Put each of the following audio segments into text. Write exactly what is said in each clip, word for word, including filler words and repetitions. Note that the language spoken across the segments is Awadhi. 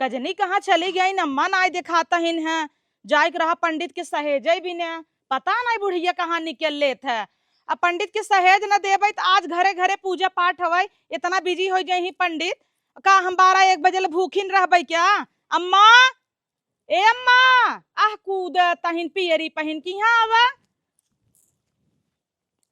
कजनी कहाँ चली गई, अम्मा नाई देखात हीन है। जाइक रहा पंडित के सहेजै बिने, पता नाई बुढ़िया कहाँ निकल लेत है। अब पंडित के सहेज न देबै त आज घरे घरे पूजा पाठ हवै, इतना बिजी होइ जइहीं पंडित। का हम बारह एक बजे ले भूखिन रहबै क्या? अम्मा, ए अम्मा, आह कूद तहिन पियरी पहिन किहाँ आवा।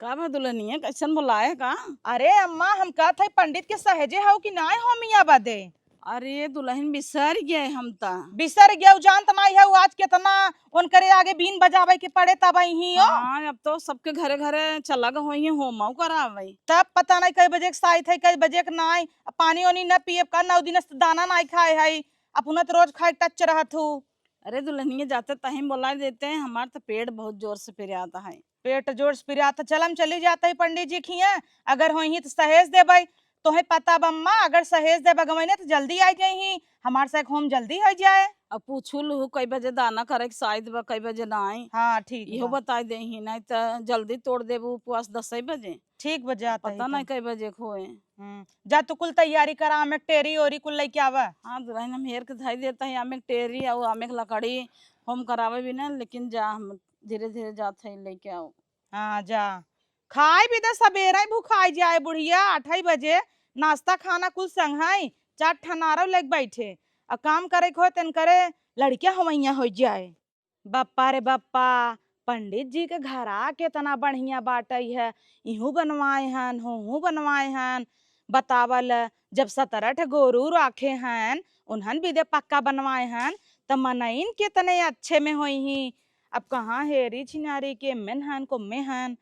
का भा दुलहिनिया, कइसन बोलाए का? अरे अम्मा, हम कहत हई पंडित के सहेजे हउ कि नाय होमिया बदे? अरे दुलहिन, बिसर गए हम त। बिसर गए, जानत नाई हउ आज केतना उनकरे आगे बीन बजावै के पड़े तब अइहीं हो। हाँ, अब तो सबके घरे घरे चला गए होइहीं होमउ करावै। तब पता नाई कई बजे के साइत है, कई बजे के नाई। अब पानी ओनी न पियब का, नौ दिन से दाना नाई खाए हई। अपना तो रोज खाए टच रहत हूँ। अरे दुलहिनिया, जाते तहीं बोलाइ देते, हमार तो पेट बहुत जोर से पिरात है। पेट जोर से पिरात है, चल हम चली जात ही पंडित जी खिया, अगर होइहीं त सहेज देबै। तोहे पता बा अम्मा, अगर सहेज देबै गवैने त जल्दी आइ जइहीं, हमार से होम जल्दी होइ जाए। अब पूछू लूहू कई बजे दाना करे के साइत बा, कई बजे नाई। हाँ, ठीक इहो बा। बताइ देहीं, नाई त जल्दी तोड़ देबू उपवास दसै बजे। ठीक बा, जात ही पता नाई कई बजे के होए। हम्म, जा तू कुल तैयारी करा, आमे के टेरी ओरी कुल लइके आवा। हाँ दुलहिन, हम हेर के धइ देत ही, आमे के टेरी अउ आमे के लकड़ी, होम करावै बिने, लेकिन जा हम धीरे धीरे जात ही लइके आउ। हाँ जा, खाइ भी त सबेरे भुखाइ जाए बुढ़िया, आठै बजे नाश्ता खाना कुल संग है, चार ठनारव लेके बैठे, अ काम करे के होए तेन करे लड़किया हवैया होइ जाए। बप्पा रे बप्पा, पंडित जी के घरा केतना बढ़िया बाटै है, इहूँ बनवाए हन, होहूँ बनवाए हन। बतावल, जब सतरह ठे गोरू राखे हन, उन्हन भी दे पक्का बनवाए हन, त मनइन केतने अच्छे में होइहीं। अब कहाँ हेरी छिनारी के मेन हन को में हन।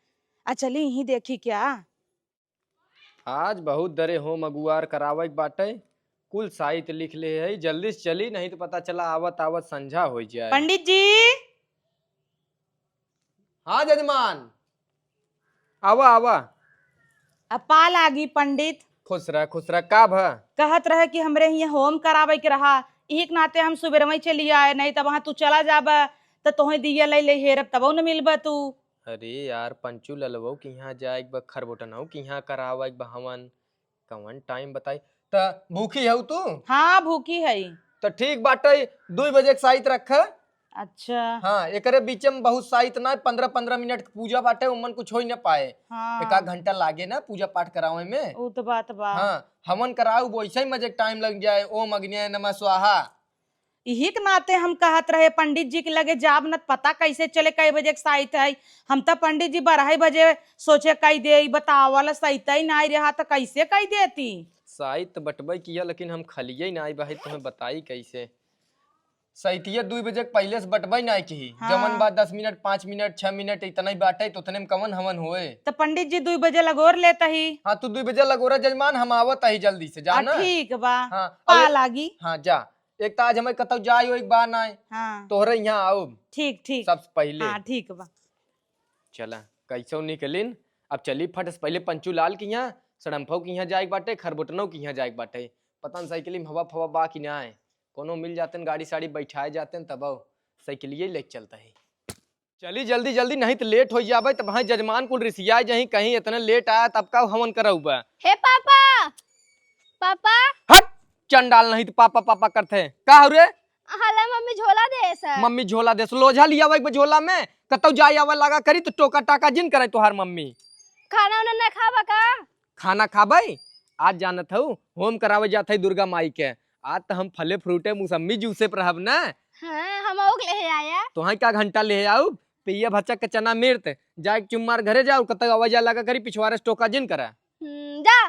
आ चली इहीं देखी क्या? आज बहुत दरे होम अगुआर करावै के बाटै, कुल साइत लिख ले है, जल्दी से चली, नहीं त पता चला आवत आवत संझा होइ जाए। पंडित जी। हाँ जजमान, आवा आवा। अब पा लागी पंडित। खुश रह, खुश रह। का भ? कहत रहे कि हमरे हियाँ होम करावै के रहा, इही के नाते हम सुबेरवै चली आए, नहीं त वहाँ तू चला जाबा त तोहे दिया लइ लइ हेरब तबौ न मिलबा तू। अरे यार, पंचू ललवौ किहाँ जाइक बा, खरबोटनौ किहाँ करावैक बा हवन, कवन टाइम बताई। त भूखी हउ तू? हाँ, भूखी हई। त ठीक बाटै, दुइ बजे के साइत रख। अच्छा। हाँ, एकरे बीचे में बहुत साइत ना, पन्द्रह पन्द्रह मिनट के पूजा बाटै, उमन कुछ होइ न पाए। हाँ। एक आध घंटा लागे ना पूजा पाठ करावै में। उ त बात बा। हाँ, हवन कराउ, वैसे ही मजे के टाइम लग जाए। ओम अग्नये नमः स्वाहा। इही के नाते हम कहत रहे, पंडित जी के लगे जाब न, पता कैसे चले कई बजे के साइत है। हम त पंडित जी बारह बजे सोचे कई दे, बतावल सहित ही नाई रहा, त कैसे कई देती? साइत बटबे किया, लेकिन हम खलिए नाई बहित, तुम्हें बताई कैसे? सहितिया दुई बजे के पहिले से बटबे नाई की। हाँ। जवन बा दस मिनट, पाँच मिनट, छह मिनट, इतना ही बाटे, तो उतने में कवन हवन होए? त पंडित जी दुई बजे लगोर लेता ही। हाँ, तू दुई बजे लगोरा जजमान, हम आवत ही जल्दी से, जा आ, ना। ठीक बा। हाँ, पा अबे लागी। हाँ, जा। एक त आज हमें कतौ जाए, एक बा नाई। हाँ। तोहरे यहाँ आउब। ठीक, ठीक। सबसे पहिले। हाँ, ठीक बा। चला, कैसो निकलिन। अब चली फट से पहिले पंचू लाल के यहाँ, सड़म्फो के यहाँ जाए के बाटे, खरबोटनो के यहाँ जाए के बाटे। पता न साइकिल में हवा फवा बा कि ना आए। कोनो मिल जाते न, गाड़ी साड़ी बैठाए जाते न, तब साइकिलिए लेके चलता है। चली जल्दी जल्दी, नहीं त लेट होइ जाबे, तब हाँ जजमान कुल रिसियाए जहीं, कहीं इतने लेट आया तब का हवन करउबा। हे पापा, पापा। हट, चंडाल नहीं त पापा पापा करते। का हो रे? हाला मम्मी झोला देस। मम्मी झोला देस, लोझा लियावा एक बार झोला में, कतौ जाए आवे लागा करी त टोका टाका जिन करे तोहार मम्मी। खाना उना ना खाबा का? खाना खाबे? आज जानत हऊ, होम करावे जात है दुर्गा माई के। आज त हम फले फ्रूटे मुसम्मी जूसे पर रहब ना। हाँ, हम ओक लेहे आया। तोहाई का घंटा लेहे आऊ, पिया भचक के चना मिर्त, जाए के चुम्मार घरे जाऊ, कतौ आवे जाए लागा करी, पिछवारे से टोका जिन करा। हम्म, जा।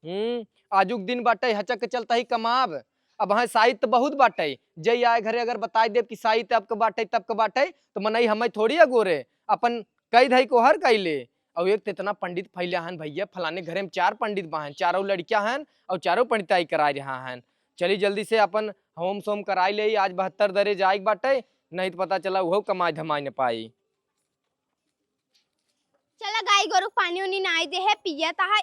हम्म, आजुक दिन बाटे, हचक के चलता ही कमाब। अब हाँ, साइत त बहुत बाटे, जई आए घरे अगर बताई देब कि साइत अब के बाटे, तब के बाटे, तो मनई हमें थोड़ी अगोरे, अपन कई धई को हर कई ले। और एक त इतना पंडित फैले हन भैया, फलाने घरे में चार पंडित बाहन, चारों लड़कियां हन और चारों पंडिताई करा रहा हन। चली जल्दी से अपन होम सोम कराई ले, आज बहत्तर दरे जाए के बाटे, नहीं तो पता चला उहो कमाई धमाई न पाई। चला गाई गोरु पानी उनी नाई दे है, पिया ता है।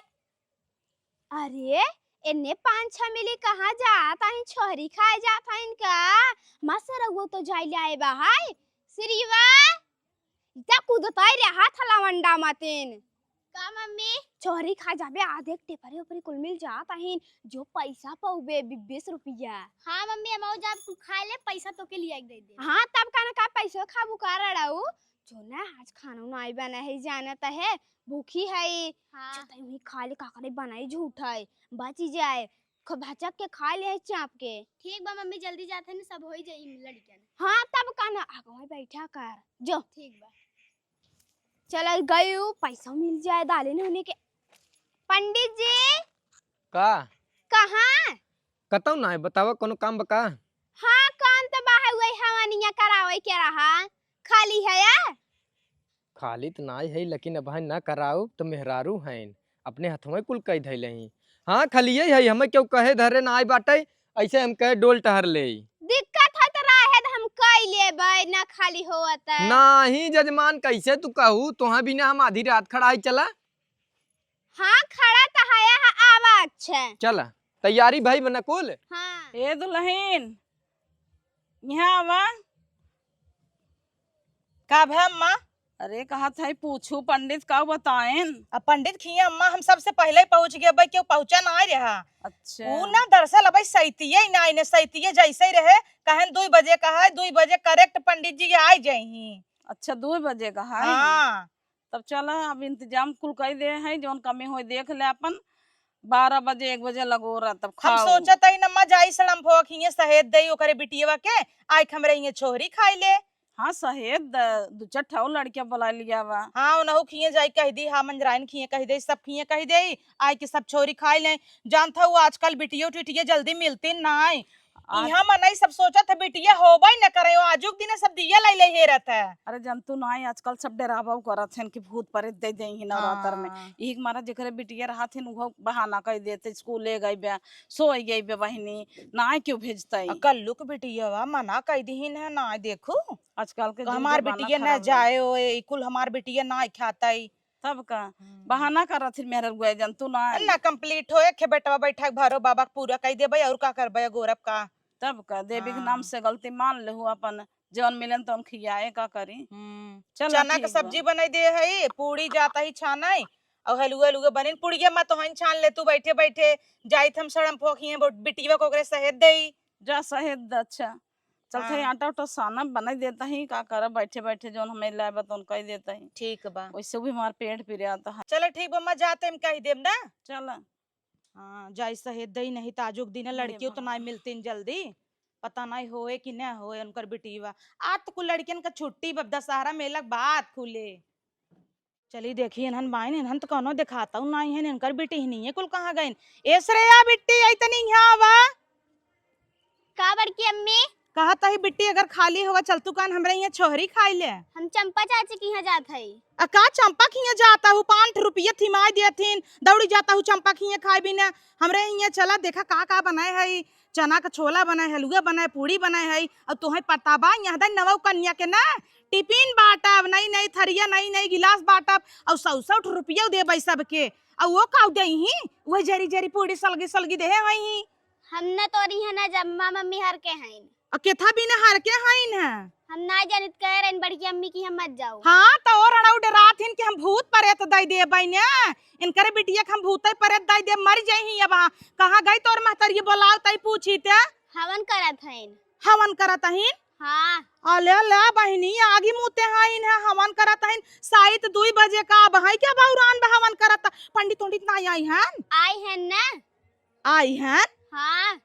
अरे, एन्ने पाँच छह मिली कहाँ जात आइन, छोहरी खाए जात आइन का? माँ सरउओ तो जाई ले आए बा, हाय। सिरिवा, इता कूदताई रे हाथ लवंडा मतिन। का मम्मी? छोहरी खाए जाबे, आधे क टेपरी ओपरी कुल मिल जात अहिन, जो पैसा पउबे, बी-, बीस रुपया। हाँ मम्मी, हम आउ जाब कुल खाए ले, पैसा तोके लिया के दे दे। हाँ, तब का ना का पैसो खाबू का रड़ाऊ? जो ना आज खाना नाई बना है, जानत है, भूखी है। हाँ। जो तई वही खा ले, का करे बनाई झूठ है, बची जाए, ख-, भचक के खा ले है चाप के। ठीक बा मम्मी, जल्दी जात है ना, सब होई जाई लड़कियन। हाँ, तब का ना, आगवा बैठा कर, जो। ठीक बा। चला गयू, पैसा मिल जाए, दाले न होने के। पंडित जी। का? कहाँ? कतौ ना है, बतावा, कोनो काम बा का? हाँ, काम तो बा है, वही हवनिया करावे के रहा, खाली है या? खाली त नाई है, लेकिन अब है ना कराऊ, त मेहरारू हैं, अपने हथवे कुल कई धैले ही। हाँ, खाली यही है, हमें क्यों कहे धरे ना आई बाटे, ऐसे हम कहे डोल टहर ले। दिक्कत है त रहे त हम कई लेबै, ना खाली होवत है। नाही जजमान, कैसे तू कहू, तोहा बिना हम आधी रात खड़ा है चला। हाँ, खड़ा त है, हाँ, आवा, अच्छा। चला, तैयारी भई बा ना कुल? हाँ। ए दुल्हन, यहाँ आवा। का भा अम्मा? अरे, कहत है पूछू पंडित का बताएन? अब पंडित खिए अम्मा, हम सबसे पहिले पहुँच गए, भाई क्यों पहुँचा ना रहा। अच्छा। ऊ ना दरअसल अबे सैतिये ही ना आइने, सैतिये जैसे ही रहे, कहन दुई बजे का है, दुई बजे correct पंडित जी आ जाइही। अच्छा, दुई बजे का है? हाँ। तब चला, अब इंतजाम कुल कई दे है, जौन कमी होई देख ले अपन। बारह बजे, एक बजे लगो रह, तब हम खाओ। सोचत हई न, अम्मा जाई सड़म फोक हिये सहेद देई ओकरे बिटियवा के, आइक हमरे हिये छोहरी खाई ले। हाँ, सहेद द, दू चार ठौ लड़किया बुला लिया बा। हाँ, उनहु खिये जाई कह दी, हाँ, मंजराइन खिये कह दे, सब खिये कह दे, आइके सब छोहरी खाई ले। जानत हऊ, आजकल बिटियो टिटिया जल्दी मिलती नाई। आज इहाँ मनई सब सोचत है, बिटिया होबे न करे, ओ आजुक दिने सब दिया लाई लाई हेरत है। अरे, जनतू नाई, आजकल सब डेराबा करत हन कि भूत प्रेत दे देइहीं नवरात्र में। हाँ। इही के मारा जेकरे बिटिया रहत हन, उहो बहाना कइ देते, स्कूले गइबे, सोइ गइबे बहिनी, नाई क्यों भेजतई? आ कल्लू के बिटिया बा, मना कइ दिहिन है, नाई देखू। आजकल के तो जुग हमार जमाना बिटिया न खराब है। जाए ओए, ई कुल हमार बिटिया नाई खातई। तब का? हम्म। बहाना करत ही मेहररुआ, जनतू ना आई। ना complete होए, खे बेटवा बैठा के भरो बाबा के पूरा कई देबे, और का करबे, अगोरब का? तब का? देवी के नाम हाँ। से गलती मान लेहु अपन, जौन मिलन तौन खियाए, का करी? हम्म। चला, चना के ठीक बा। सब्जी बनाई दे हई, पूड़ी जाता ही छानाई, और हलुआ हलुआ बनिन, पुड़िया मा तोहन छान ले तू बैठे बैठे, जाइत हम सड़म फोक हिये, बो-, बिटिया को ओकरे सहेद देई। जा सहेद दे, अच्छा। चलत हई हाँ। आटा उटा सानब बनाई देत ही, का करब, बैठे बैठे जौन हमें लाए बा तौन कई देत ही। ठीक बा। वैसे भी हमार पेट पिरात है। चलो ठीक बा, अम्मा जाते हम कही देब ना। चल। हाँ, जाई सहेद दई, नहीं त आजुक दिन ये लड़कियों तो बा। नाई मिलतीन जल्दी। पता नाई होए कि ना होए उनकर बिटिया। आज तो कुल लड़कियन का छुट्टी बा, दशहरा मेला के बाद खुले। चली देखी इन्हन बाइन, इन्हन त कौनो देखातउ नाहीं है, इनकर बिटिहनिये कुल कहाँ गइन? ए श्रेया बिट्टी, आई तनी यहाँ आवा। का बड़की अम्मी? कहत ही बिट्टी अगर खाली होवा चल तू कान हमरे यहाँ छोहरी खाई ले। हम चंपा चाची के यहाँ जात हई। आ का चंपा के यहाँ जात हऊ? पाँच रुपया थिमाई देथिन, दौड़ी जात हऊ चंपा के यहाँ खाए बिना। हमरे यहाँ चला देखा का का बनाए हई, चना का छोला बनाए, हलुआ बनाए, पूड़ी बनाए हई। और तोहे पता बा यहाँ दे नवौ कन्या के ना टिफिन बाँटब, नई नई थरिया, नई नई गिलास बाँटब, और सौ सौ रुपया देबै सबके, और वो काउ देइहीं, वही जरी जरी पूड़ी सलगी सलगी देहे होइहीं। हम न तोरी है ना जम्मा मम्मी हर के हईन। आ केथा बिना हर के हईन है? हम ना जानित कहे रहन बड़की अम्मी की हम मत जाओ। हाँ, तो और अड़ाउ डरात हिन कि हम भूत प्रेत दई देबै ने, इनकरे बिटिया के हम भूते प्रेत दई देब, मर जाइहीं अब। हाँ, कहाँ गई तोर महतरिया, बोलाओ तई पूछी ते। हवन करत हईन। हवन करत हईन? हाँ। अले ले बहिनी, आगी मुते हईन है, हवन करत हईन। साइत दुई बजे का, अब हई क्या बौरान बा हवन करत? पंडित उंडित नाई आई हन? आई हन ना। आई हन? हाँ।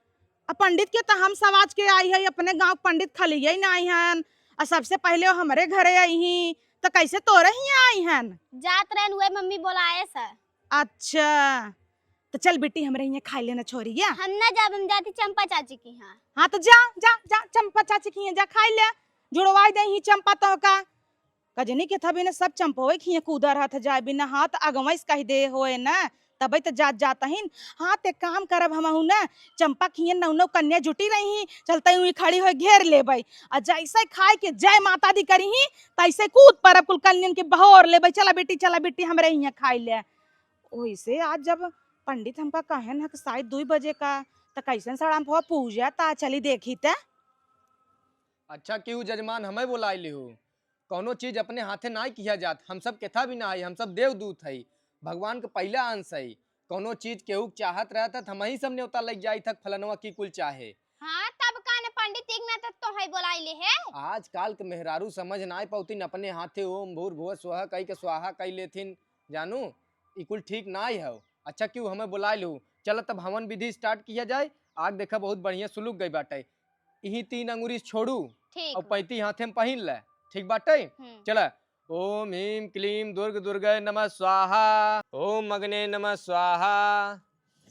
आ पंडित के त हम समाज के आई है, अपने गाँव के पंडित खलिए ना आई हन। आ सबसे पहिले वो हमरे घरे आई ही, त कैसे तोरे हियाँ आई हन? जात रहन हुए मम्मी बोलाए स। अच्छा, त चल बिट्टी, हमरे हियाँ खाई लेना छोहरिया। हम ना जाब, हम जाती चंपा चाची की यहाँ। हाँ, त जा, जा, जा, चंपा चाची की यहाँ जा, खाई ले, जुड़वाई देइहीं चंपा तोहका। कजनी केथा बिना सब चंपवे के हियाँ कूदा रहत है, जाए बिना हाथ अगवैस कहि दे होए ना, तबै त जात जात हईन। हाँ, ते काम करब हमहू ना, चंपा के हियाँ नौ नौ कन्या जुटी रही, चलते हुई खड़ी होए घेर लेबै, आ जैसे खाए के जय माता दी करिहीं, तैसे कूद परब कुल कन्यन के बहोर लेबै, चला बिट्टी, चला बिट्टी, हमरे हियाँ खाई ले। ओइसे आज जब पंडित हमका कहेन ह कि साइत दुई बजे का, त कैसन सड़म फोआ पूजा ता, चली देखी त। अच्छा किहू जजमान, हमें बोलाइ लिहू। कौनो चीज अपने हाथे नाई किहा जात, हम सब केथा बिना हई, हम सब देवदूत हई। भगवान के पहिला अंश है। कौनो चीज केहू के चाहत रहत है, त हमही सब न्योता लग जाई थक फलनवा की कुल चाहे। हाँ, तब का न पंडित, एक मिनट तक तो है बोलाई ले है। आजकल के मेहरारू समझ नाय पाउतिन, अपने हाथे ओम भूर्भुवः स्वः कई के स्वाहा कई लेथिन। जानू, ई कुल ठीक नाय है। अच्छा, क्यों हमें बुलाए लू? चल, तब हवन विधि start किया जाए। आग देखा, बहुत बढ़िया सुलुक गई बाटे। इही तीन अंगुरी छोड़ू ठीक और बा। पैंती हाथे में पहिन ले, ठीक बाटे? हम्म। चला, ओम ह्रीं क्लीं दुर्ग दुर्गे नमः स्वाहा, ओम अग्ने नमः स्वाहा,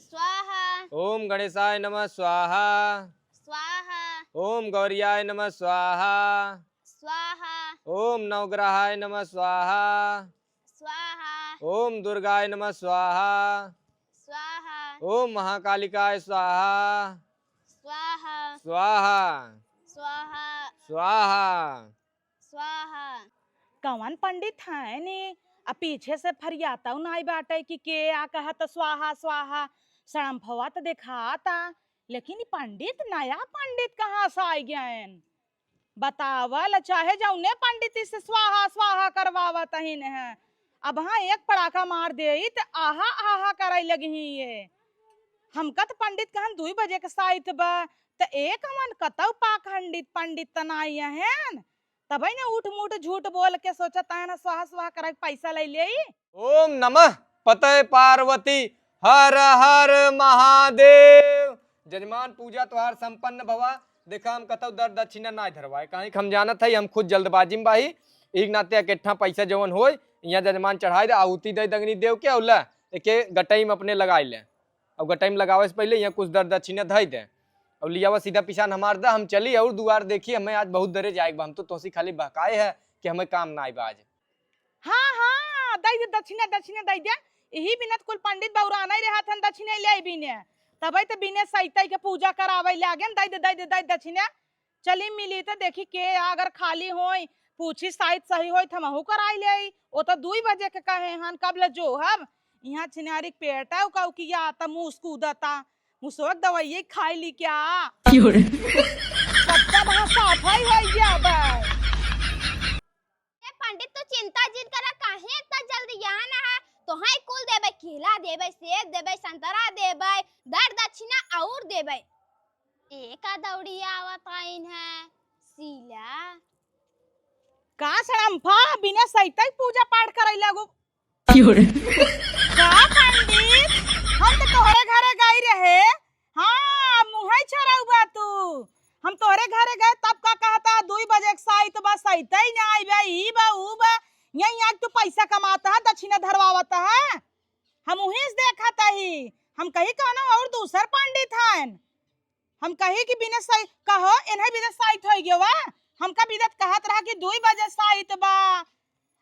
स्वाहा। ओम गणेशाय नमः स्वाहा, स्वाहा। ओम गौरियाय नमः स्वाहा, स्वाहा। ओम नवग्रहाय नमः स्वाहा, स्वाहा। ओम दुर्गाय नमः स्वाहा, स्वाहा। ओम महाकालिकाय स्वाहा, स्वाहा। स्वाहा, स्वाहा। स्वाहा। स्वाहा। कवन पंडित है नी? आ पीछे से फरियाता नाई बाटे कि के आ कहत स्वाहा स्वाहा। सड़म्फवा त देखाता, लेकिन ई पंडित, नया पंडित कहाँ से आई गएन? बतावल चाहे जौने पंडित से स्वाहा स्वाहा करवावत ही न है। अब हाँ एक पड़ाका मार देई त आहा आहा करे लगी ही ये। हमका त पंडित कहन दुई बजे के साइत बा, त एक हमन कतौ पाखंडित पंडित त नाई अहन। तबे न उठ मुठ झूठ बोल के सोचत है ना स्वाहा स्वाहा करे के पैसा ले लेई। ओम नमः पते पार्वती, हर हर महादेव। जजमान, पूजा तोहार संपन्न भवा। देखा, हम कतौ दर दक्षिणा नाय धरवाए, काहे कि हम जानत है हम खुद जल्दबाजी में बाही। एक नाते अकेठा पैसा जवन होय, यहाँ जजमान चढ़ाई दे, आहुति दे दगनी देव के, और ला, एके गटई में अपने लगाई ले। अब गटई में लगावे से पहिले यहाँ कुछ दर दक्षिणा धई दे। अब लियावा सीधा पिसान हमार दा, हम चली और दुआर देखी, हमें आज बहुत दरे जाए के बा। हम तो तोसी खाली बहकाए है कि हमें काम ना आइबा आज। हाँ, हाँ, दई दे दक्षिणा, दक्षिणा दई दे। यही बिनत कुल पंडित बौराना ही रहत हन, दक्षिणा ले आई बिने। तबे तो बिने सैतई के पूजा करावे लागेन, दई दे, दई दे, दई दक्षिणा। चली मिली त देखी के अगर खाली होई, पूछी साइत सही होई त हमहू कराई लेई। ओ त दुई बजे के कहे हन, कब ले जोहब? इहाँ छिनारी के पेट है, उका उकिया त मुस कूदता। मुसोक दवाइये खाई ली क्या? क्यों रे? कब तक वहाँ साफ ही होई जाबे। ए पंडित, तू चिंता जिन करा, काहे इतना जल्दी यहाँ ना है? तोहई कुल देबे, केला देबे, सेब देबे, संतरा देबे, दर दक्षिणा और देबे। एका दौड़ी आवत आइन है, शीला। का सड़म्फा, बिना सैतई पूजा पाठ करई लागू? क्यों रे? का पंडित, हम तो तोहरे घरे गई रहे। हाँ, मुँहई छोड़ाऊ बा तू। हम तोहरे घरे गए तब का कहता, दुई बजे के साइत बा, सैतई ना आई बा, ई बा, ऊ बा। यही आज तू पैसा कमाता है, दक्षिणा धरवावता है। हम उही से देखत ही, हम कही कौनो और दूसर पंडित हन। हम कही कि बिना सही कहो, इन्हें बिना साइत होई गयो बा। हमका बिदत कहत रहा कि दुई बजे साइत बा।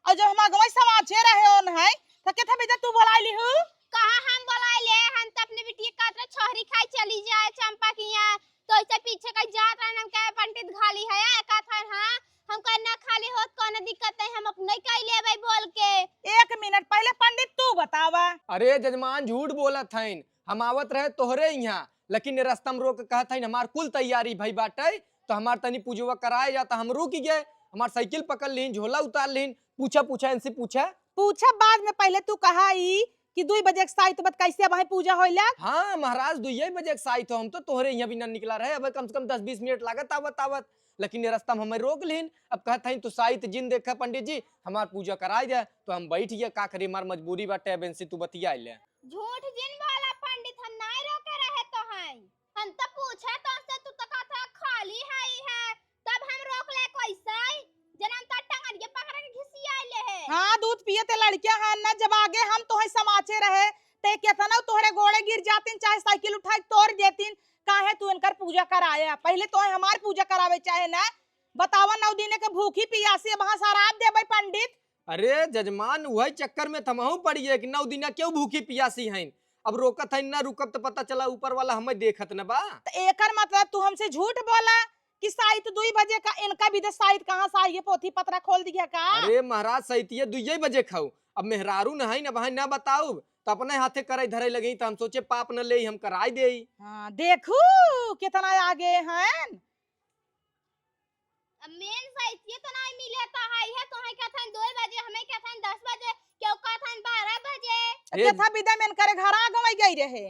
और जब हम अगवई समाचे रहे ओन है, तो के था बिदत तू बोलाई लिहू? कहाँ हम बोलाई ले, हम तो अपने बिटिया कहत रहे छोहरी खाई चली जाए चंपा किया, तो ऐसे पीछे कहीं जात रहे, हम कहे पंडित घाली है, कहत है हाँ, हम कहे ना खाली होत, कौनो दिक्कत नहीं, हम अपने कई लेबै बोल के। एक मिनट, पहले पंडित तू बतावा। अरे जजमान, झूठ बोलत हईन, हम आवत रहे तोहरे इहाँ, लेकिन रस्ता में रोक के कहत हईन, हमार कुल तैयारी भई बाटे, तो हमार तनी पूजवा कराए जा, तो हम रुक गए, हमार साइकिल पकड़ लीन, झोला उतार लीन, पूछा, पूछा, इनसे पूछा। पूछा बाद में, पहले तू कहा ई कि दुई बजे के साइत बा, कैसे अबहीं पूजा होइला? हाँ महाराज, दुइये बजे के साइत हो, हम तो तोहरे इहाँ बिना निकला रहे, अब कम से कम दस बीस मिनट लागत आवत आवत, लेकिन ये रस्ता में हमें रोक लीन। अब कहत हईन, "तू साइत जिन देखा पंडित जी, हमार पूजा कराए दे।" तो हम बैठ गया, का करी, हमार मजबूरी बाटे, अब इनसे तू बतिया ले। झूठ जिन बोला पंडित, हम नाय रोके रहे तो हैं। हम तो पूछे तो से तू तो कहत है खाली है, है, तब हम रोक ले कैसे? जनम तो टंगरिया पकड़ के घिसिया ले है। हाँ, दूध पिए ते लड़कियां हैं ना, जब आगे हम तोहे समाचे रहे, ते केतना तोहरे गोड़े गिर जातिन, चाहे साइकिल उठाए तोड़ देतिन, काहे तू इनकर पूजा कराया? पहिले तोहे हमार पूजा करावे चाहे ना। बतावा, नौ दिने के भूखी पियासी, अब हाँ शराब देबै पंडित? अरे जजमान, वही चक्कर में थमहू पड़ गए कि नौ दिना क्यों भूखी पियासी हैं। अब रोकत है ना, रुकब तो पता चला ऊपर वाला हमें देखत न बा। त एकर मतलब तू हमसे झूठ बोला कि साइत दुई बजे का, इनका भी दे साइत कहाँ से आई, ये पोथी पत्रा खोल दिया का? अरे महाराज, साइत ये दुइये बजे खाऊ। अब मेहरारू न है न बहाई ना बताऊ, तो अपने हाथे करे धरे लगे, तो हम सोचे पाप न ले, हम कराई दे। हाँ, देखू कितना आगे हैं। अब मेन ये तो नहीं मिले तो है, ये तो है कहथन दो बजे, हमें कहथन दस बजे, क्यों कहथन बारह बजे। ए, केथा बिदा में करे घर आ गवाई गई रहे।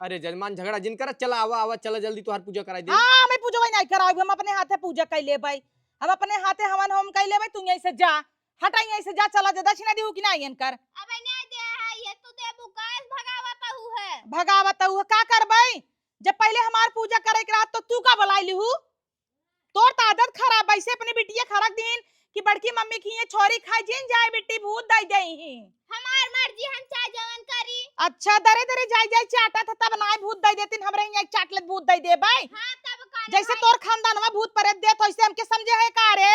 अरे जजमान, झगड़ा जिन करा, चला आवा, आवा, चला जल्दी तोहार पूजा कराई दे। हाँ, हमें पूजा नहीं कराई, हम अपने हाथे पूजा कर लेबै, हम अपने हाथे हवन होम कर लेबै। तू यहीं से जा, हटा यहीं से जा, चला जा, दक्षिणा दिहू कि नहीं इनकर? अबे नहीं दे है, ये तू देबू का, भगावत हू है। भगावत हू है, का करबै? जब पहले हमार पूजा करे के रहत तो तू का बुलाई लिहू? तोर त आदत खराब, ऐसे अपने बिटिया खरक दीन कि बड़की मम्मी की ये छोरी खाए जिन जाए बिट्टी भूत दई देही। हमार मर्जी, हम चाहे जवन करी। अच्छा, दरे दरे जाई जाई चाटा था तब नाय भूत दई देतीन, हमरे यहाँ चाटलेट भूत दई देबै। हाँ, तब का जैसे भाई? तोर खानदान में भूत प्रेत देत हो, ऐसे हमके समझे है का रे?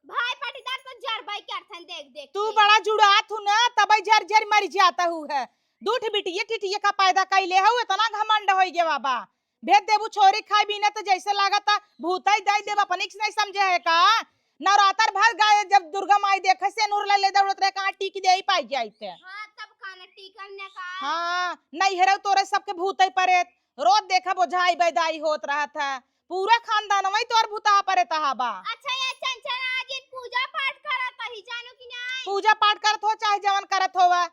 भाई पटीदार तो जरबै करथन देख देख तू के। बड़ा जुड़ात हूँ ना, तबै झर झर मर जाता हूँ है। दू ठे बिटिये टिटिये का पैदा कैले हऊ, इतना घमंड होई गे बाबा। भेज देबू छोरी खाई भी ना तो जैसे लागता भूतई दई देब, अपनी से नहीं समझे है का? नवरात्र भर गाय जब दुर्गा माई देखे से नूर ले ले दौड़त रहे, कहाँ टीक दे ही पाई जाइत है। हाँ, तब खाना टीकन ने का? हाँ, नहीं हेरौ तोरे सबके भूतई परेत, रोज देखा बोझाई बैदाई होत रहत है, पूरा खानदान वही तोर भूता परेत हबा। अच्छा, ये चंचल आज इन पूजा पाठ करत ही, जानू कि नहीं? पूजा पाठ करत हो चाहे जवन करत होवा,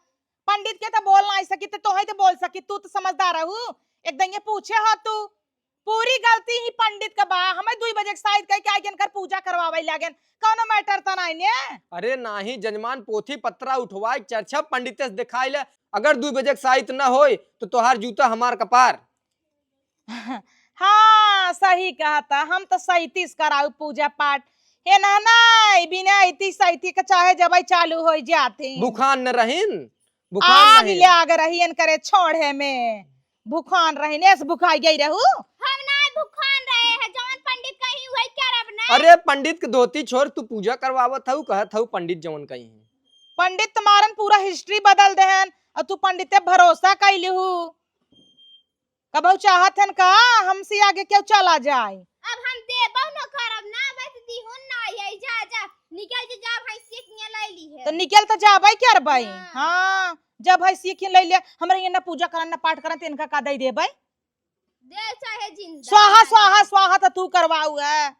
पंडित के तो बोल नहीं सकी, तो तोहे तो बोल सकी, तू तो समझदार रहू। एकदम ये पूछे हो तू, पूरी गलती ही पंडित का बा। हमें दुई बजे के साइत कह के आइगन कर पूजा करवावे लागन, कौनो मैटर तो नहीं ने। अरे नाही जजमान, पोथी पत्रा उठवाए के चर्चा पंडित से दिखाई ले। अगर दुई बजे के साइत न होए तो तोहार जूता हमार कपार। हाँ, सही कहता, हम तो सैतीस कराऊ पूजा पाठ। हे ना, ना, बिना ऐती सैती के चाहे जबै चालू हो जाते। बुखान न रहिन, बुखान आग रहिन। लाग रही इनकरे छोड़े में। भुखान रहिन, ऐसे भुखाई गई रहू। हम ना भुखान रहे हैं, जवन पंडित कही वही करब ना। अरे पंडित के धोती छोड़, तू पूजा करवावत हऊ, कहत हऊ पंडित जवन कही। पंडित तुम्हारन पूरा हिस्ट्री बदल देहन, और तू पंडित पे भरोसा कैली हूँ। कबहू चाहत हन का हमसे आगे केहू चला जाए? अब हम देबो न करब ना, बस दिहुन ना, यही जा, जा, निकल जे, जा, भैंसिया के यहाँ ले ली है। तो निकल तो जाबै करबै। हाँ। हाँ, जब भैंसिया के ले ले, हमरा ये ना पूजा करन, ना पाठ करन, तो इनका का दे देबै? दे चाहे जिंदा। स्वाहा, स्वाहा, स्वाहा तो तू करवाऊ है।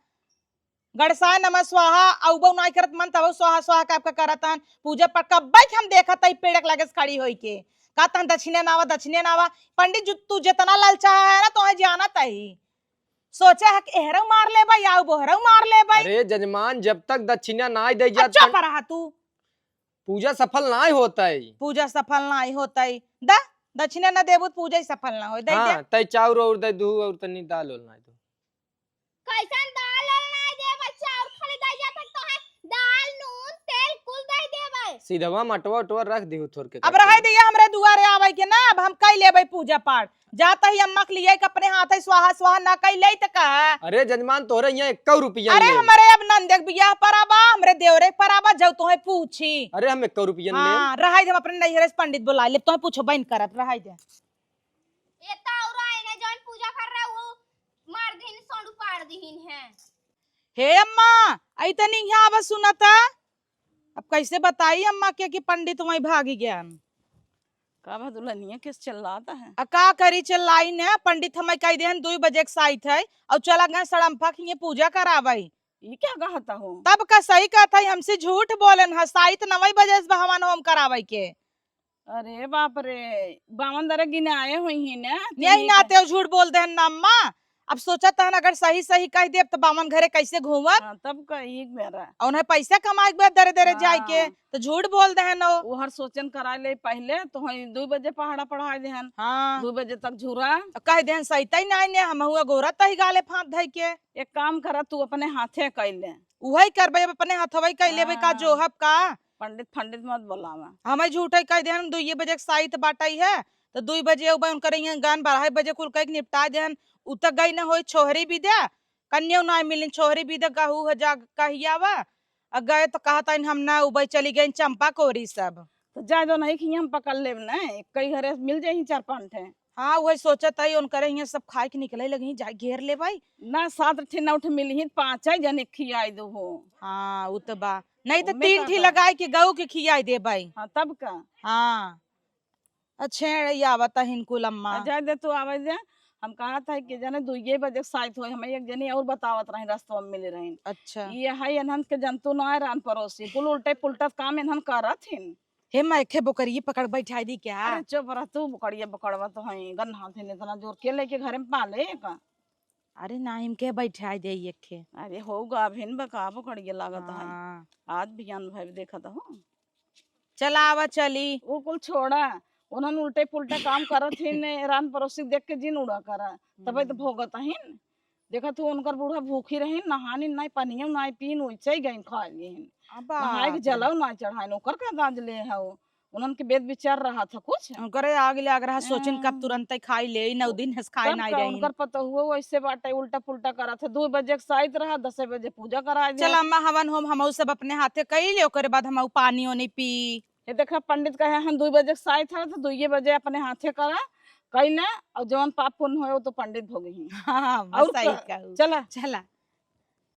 गणेशाय नमः स्वाहा, अउबउ नाई करत मन तब स्वाहा स्वाहा का आपका करत हन। पूजा पाठ कब्बे के हम देखत हई पेड़क लगे से खड़ी होई के। कहत हन दक्षिणे नावा, दक्षिणे नावा। पंडित जी तू जितना ललचाहा है ना, तोहे जानत हई। सोचे है कि एहरउ मार लेबै, आउ बोहरउ मार लेबै। अरे जजमान, जब तक दक्षिणा नाई दे जात अच्छा पन- पर रहा तू। पूजा सफल नाई होतई। पूजा सफल नाई होतई। दा, दक्षिणा न देबू त पूजा ही सफल ना होई। दे दे। हाँ, तई चाउर और दे दू और तनी दाल ओल नाई दू। कैसन दाल ओल नाई देबै, चाउर खाली दे जात है, तोहे दाल, नून, तेल कुल दे देबै। सीधवा मटवा उटवा रख दिहू थोर के अब करके। रहे दिया हमरे दुआरे आवे के ना, अब हम कई लेबै पूजा पाठ। जात ही अम्मा के लिए के अपने हाथ ही स्वाहा स्वाहा ना कई ले त का? अरे जजमान, तोहरे यहाँ एक्कौ रुपया अरे ले। हमरे अब नंदे के बियाह पर आबा, हमरे देवरे पर आबा, जब तोहे पूछी। अरे हम एक्कौ रुपया ले। हाँ, रहे हम अपने नैहरे से पंडित बुला ले, तोहे पूछो बहन करब, रहे दे। ए ताऊ राय ने जौन पूजा कर रहा वो मार दीन, सोंड उपाड़ दीन है। हे अम्मा, आई तनी यहाँ आवा सुनता। अब कैसे बताई अम्मा के कि पंडित वहीं भागी गया। का बा दुल्हनिया, किस चिल्लाता है? आ का करी चिल्लाई ने, पंडित हमें कह देहन दुई बजे के साइत है और चला गए सड़म्फा के ये पूजा करावे। ये क्या कहता हो? तब का सही कहत है, हमसे झूठ बोलन है, साइत नवई बजे से हवन होम करावे के। अरे बाप रे, बावन दरे गिनाए हुई ही ना, यही तीन नाते झूठ बोल देहन ना अम्मा। अब सोचत हन अगर सही सही कह देब त बावन घरे कैसे घूमब? हाँ, तब का एक बेरा। और उन्हें पैसा कमाए के बाद दरे दरे जाए के, हाँ। त झूठ बोल देहन हो। वो हर सोचन कराए ले पहले, तो हम दो बजे पहाड़ा पढ़ाए देहन। हाँ। दो बजे तक झूरा। कह देहन सही तई नहीं ने, हम हुआ गोरा तही गाले फांद धई के। एक काम करा, तू अपने हाथे कैले। उहई करबे, अब अपने हथवई कइ लेबे का, हाँ। जोहब का? पंडित फंडित मत बोलावा। हमें झूठई कह देहन, दुइये बजे के साइत बाटई है, तो दुई बजे उबे उनकर यहाँ गान बारह बजे कुल कह के निपटा देहन। उ त गई न होई छोहरी बिदा, कन्यो ना मिलिन, छोहरी बिदा कहू ह जा कहियावा। आ गए तो कहत हइन हम ना उबे चली गई चंपा कोरी सब। तो जाए दो नहीं कि हम पकड़ लेब न, कई घरे मिल जाई चार पाँच ठे। हाँ, वही सोचत हई, उनकरे हियाँ सब खाए के निकले लगी, जाए घेर लेबै। ना, सात ठे, नौ ठे मिलही, पाँच जने खियाई दो हो। हाँ, उ त बा। नहीं त ओमे तीन का ठी बा? लगाई के गऊ के खियाई देबै। हाँ, तब का? हाँ। अच्छे, आवत हिन कुल अम्मा। आ, जाए दे, तू आवे दे। हम कहत है कि जने दुइये बजे शायद होए, हमें एक जनी और बतावत रही, रस्तवा में मिले रही। अच्छा। ये है, इन्हन के जंतु ना है, रान पड़ोसी, कुल उल्टे पुल्टा काम इन्हन करत हिन। हे माई, एखे बोकरिए पकड़ बैठाई दी क्या? अरे चुप रह तू, बोकरिया बोकड़वा तो है, गन्हा थे इतना जोर के लेके घरे में पाले का? अरे ना, इनके बैठाई दे एखे। अरे हो गाभिन बा का, बोकरिया लागत है। हाँ। आज बिहान भर देखत हो। चला आवा चली। वो कुल छोड़ा, उन्हन उल्टे पुल्टे काम करत ही ने, रान पड़ोसी देख के जिन उड़ा करा, तबे तो हम्म। भोगत हिन। देखत हो उनकर बूढ़ा भूखी रहिन, नहानी नाई, पनियो नाई पीन, वैसे ही गइन खा लिहिन। अब नहाए के बाप रे। जलव नाई चढ़ाइन, ओकर का दाज ले हौ? उन्हन के वेद विचार रहा था कुछ? उनकरे आग ले आग रहा, सोचिन कब हाँ। तुरंते खाई ले, नौ दिन हस खाए तब नाई का, रहिन। उनकर पतोहुआ वैसे बाटे, उल्टा पुल्टा करत है, दो बजे के साइत रहा, दसे बजे पूजा कराए दे। चल अम्मा, हवन होम हमहू सब अपने हाथे कई ले, ओकरे बाद हमहू पानी ओनी पी। ये देखा, पंडित कहे हम दो बजे के साइत है, तो दुइये बजे अपने हाथे करा, कई ना, और जवन पाप पुण्य होए, वो तो पंडित भोगे ही। हाँ, बस और सही का? कहू। चला। चला।